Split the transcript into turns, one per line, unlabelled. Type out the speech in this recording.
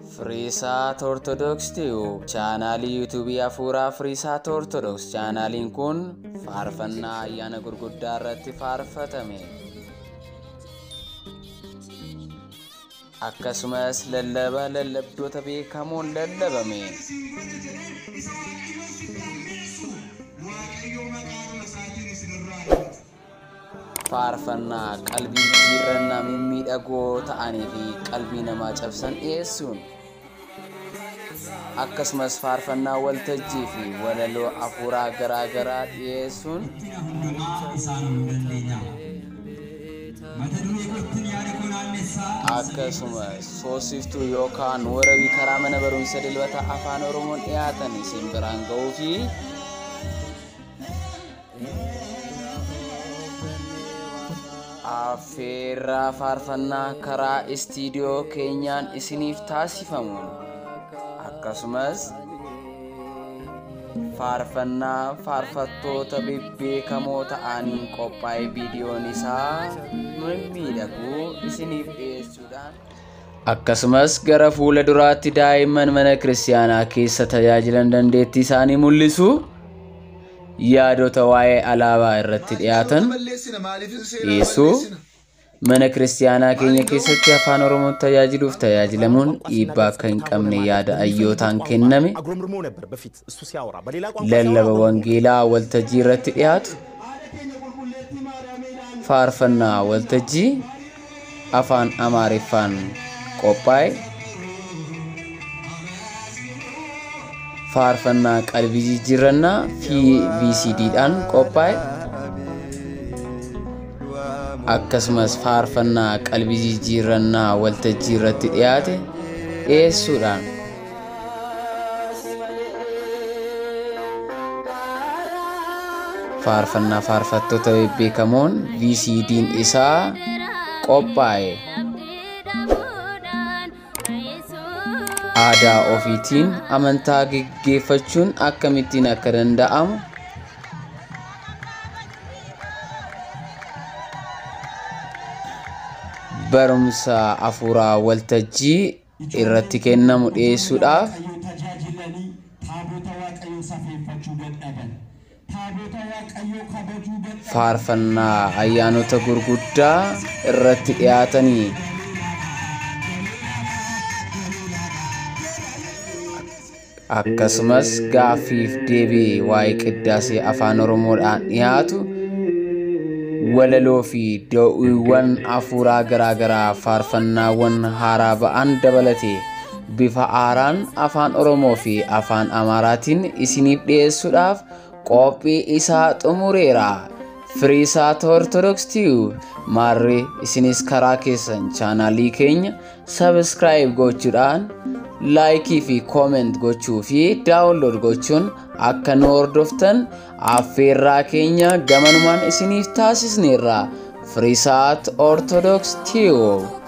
Firiisaat Ortodoks Tiyuub chaanaalii yuutuubii hafuuraa Firiisaat Ortodoks. Chaanaaliin kun faarfannaa ayyaana gurguddaa irratti faarfatame, akkasumas lallaba lallabdoota beekamoon lallabame, faarfannaa qalbii jijjiirrannaa mimmiidhagoo ta'anii fi qalbii namaa cabsan dhiyeessuun, akkasumas faarfannaa waltajjii fi walaloo hafuuraa garaa garaa dhiyeessuun,
Guddina hundumaa isaan uumuu dandeenya. Mata duree kootti yaada koo naannessaa.
Akkasumas soosiftuu yookaan warabii karaa mana barumsa dilbata afaan Oromoon dhiyaatan isin biraan ga'uu fi affeerraa faarfannaa karaa istiidiyoo keenyaan isiniif taasifamuun, akkasumas faarfannaa faarfattoota bebbeekamoo ta'aniin qophaa'e viidiyoon isaa mimmiidhaguu isiniif dhiyeessuudhaan, akkasumas gara fuula duraatti daa'imman mana kiristaanaa keessa tajaajilan dandeettii isaanii mul'isu, yaadota waa'ee alaabaa irratti dhiyaatan dhiyeessuu, mana kiristaanaa keenya keessatti afaan Oromoon tajaajiluuf tajaajilamuun dhiibbaa akka hin qabne yaada hayyootaan kenname,
አጉረምርሞ ነበር በፊት እሱ ሲያወራ በሌላ ቋንቋ
lallaba wangeelaa waltajjii irratti dhiyaatu, faarfannaa waltajjii afaan Amaariffaan qophaa'e, faarfannaa qalbii jijjiirrannaa fi VCDdhaan qophaa'e, akkasumas faarfannaa qalbii jijjiirrannaa waltajjii irratti dhiyaate dhiyeessuudhaan, faarfannaa faarfattoota bebbeekamoon VCD'n isaa qophaa'e, aadaa ofiitiin amantaa geggeeffachuun akkamittiin akka danda'amu, barumsa hafuuraa waltajjii irratti kennamu dhiyeessuudhaaf,
Waaqayyoo tajaajilanii taabota Waaqayyoo safeeffachuu dadhaban. Taabota Waaqayyoo kabajuu dadhaban.
Faarfannaa ayyaanota gurguddaa irratti dhiyaatanii, akkasumas gaaffiif deebii waa'ee qiddaasee afaan Oromoodhaan dhiyaatu, walaloo fi da'iiwwan hafuuraa garaa garaa faarfannaawwan haaraa ba'an dabalatee bifa haaraan afaan Oromoo fi afaan Amaaraatiin isiniif dhiyeessuudhaaf qophii isaa xumureera. Firiisaat Ortodoks Tiyuub maarree isinis karaa keessan chaanaalii keenya subscribe gochuudhaan, laayikii fi comment gochuu fi download gochuun akka nu hordoftan affeerraa keenya gamanumaan isiniif taasisneerra. Firiisaat Ortodoks Tiyuub.